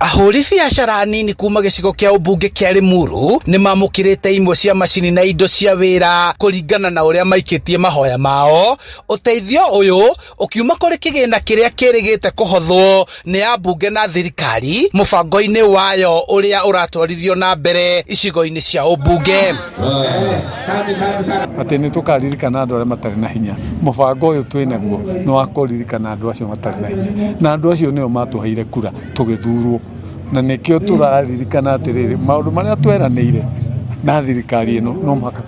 Ahũri biacara anini kuma gĩcigo kĩa ũmbunge kĩa Limuru nĩ mamũkĩrĩte imwe cia macini na indo cia wĩra kũringana na ũrĩa maikĩtie mahoya mao. Ũteithio ũyũ ũkiuma kũrĩ kĩgĩna kĩrĩa kĩrĩgĩte kũhothwo nĩ ambunge na thirikari mũbango-inĩ wayo ũrĩa ũratwarithio na mbere icigo-inĩ cia ũmbunge. Atĩ nĩ tũkaririkana andũ arĩa matarĩ na hinya. Mũbango ũyũ twĩ naguo nĩ wa kũririkana andũ acio matarĩ na hinya, na andũ acio nĩo matũheire kura tũgĩthurwo, na nĩkĩo tũraririkana atĩrĩrĩ, maũndũ marĩa tweranĩire na thirikari ĩno no mũhaka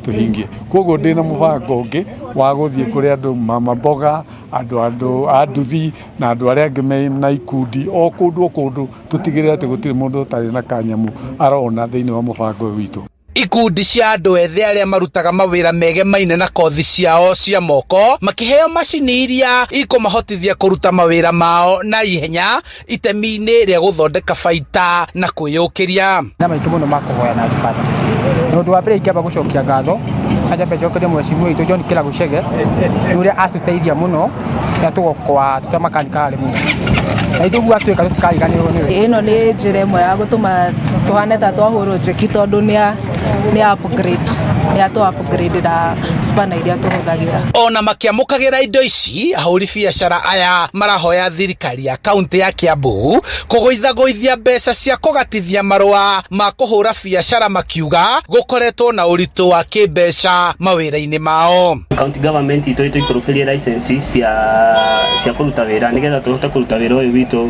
tũhingie. Koguo ndĩna mũbango ũngĩ wa gũthiĩ kũrĩ andũ mama mboga, andũ a nduthi na andũ arĩa angĩ mena ikundi o kũndũ o kũndũ, tũtigĩrĩre atĩ gũtirĩ mũndũ ũtarĩ na kanyamũ arona thĩinĩ wa mũbango ũyũ witũ. Ikundi cia andũ ethĩ arĩa marutaga mawĩra megemaine na kothi ciao cia moko makĩheo macini iria ikũmahotithia kũruta mawĩra mao na ihenya itemi-inĩ rĩa gũthondeka baita na kwĩyũkĩria. Na maingĩ mũno ma kũhoya na bata na ũndũ wa mbere ingĩamba gũcokia ngatho na njambe njokerie mheshimiwa witũ John Kĩragũ Chege nĩ ũrĩa atũteithia mũno na tũgokoa tũtamakanika harĩ mũno na ithuĩ ũguo atwĩka tũtikariganĩrwo nĩwe. Ĩno nĩ njĩra ĩmwe ya gũtũma tũhane ta twahũrwo njeki tondũ nĩ upgrade nĩ atũ upgrade na spana iria tũhũthagĩra. Ona makĩamũkagĩra indo ici, ahũri biacara aya marahoya thirikari ya kaunti ya Kiambu kũgũithagũithia mbeca cia kũgatithia marũa ma kũhũra biacara, makiuga gũkoretwo na ũritũ wa kĩmbeca mawĩra-inĩ mao. County government itũ ĩtũikũrũkĩrie license cia kũruta wĩra nĩgetha tũhote kũruta wĩra ũyũ witũ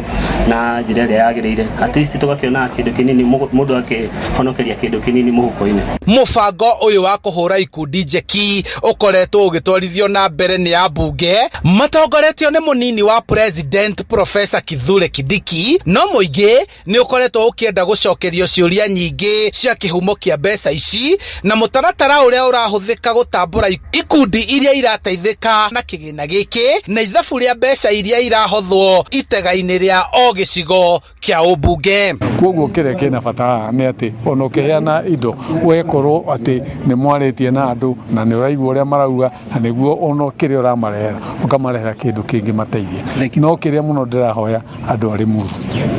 na njĩra ĩrĩa yagĩrĩire, at least tũgakĩonaga kĩndũ kĩnini, mũndũ akĩhonokeria kĩndũ kĩnini mũhuko-inĩ. Mũbango ũyũ wa kũhũra ikundi njeki ũkoretwo ũgĩtwarithio na mbere nĩ ambunge matongoretio nĩ mũnini wa president Professor Kithure Kindiki, no mũingĩ nĩ ũkoretwo ũkĩenda gũcokerio ciũria nyingĩ cia kĩhumo kĩa mbeca ici na mũtaratara ũrĩa ũrahũthĩka gũtambũra ikundi iria irateithĩka na kĩgĩna gĩkĩ na ithabu rĩa mbeca iria irahothwo itega-inĩ rĩa o gĩcigo kĩa ũmbunge. Koguo kĩrĩa kĩna bata haha nĩ atĩ ona ũkĩheana indo wekorwo atĩ nĩ mwarĩtie na andũ na nĩ ũraigua ũrĩa marauga, na nĩguo ona kĩrĩa ũramarehera ũkamarehera kĩndũ kĩngĩmateithia. No kĩrĩa mũno ndĩrahoya andũ a Limuru,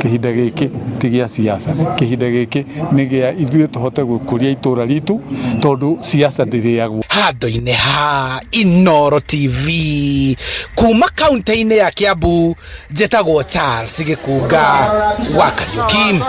kĩhinda gĩkĩ ti gĩa siasa, kĩhinda gĩkĩ nĩ gĩa ithuĩ tũhote gũkũria itũra ritũ, tondũ siasa ndĩrĩagwo. Handũ-inĩ ha Inooro TV kuma kaunti-inĩ ya Kiambu, njĩtagwo Charles Gĩkunga wa Kariũki.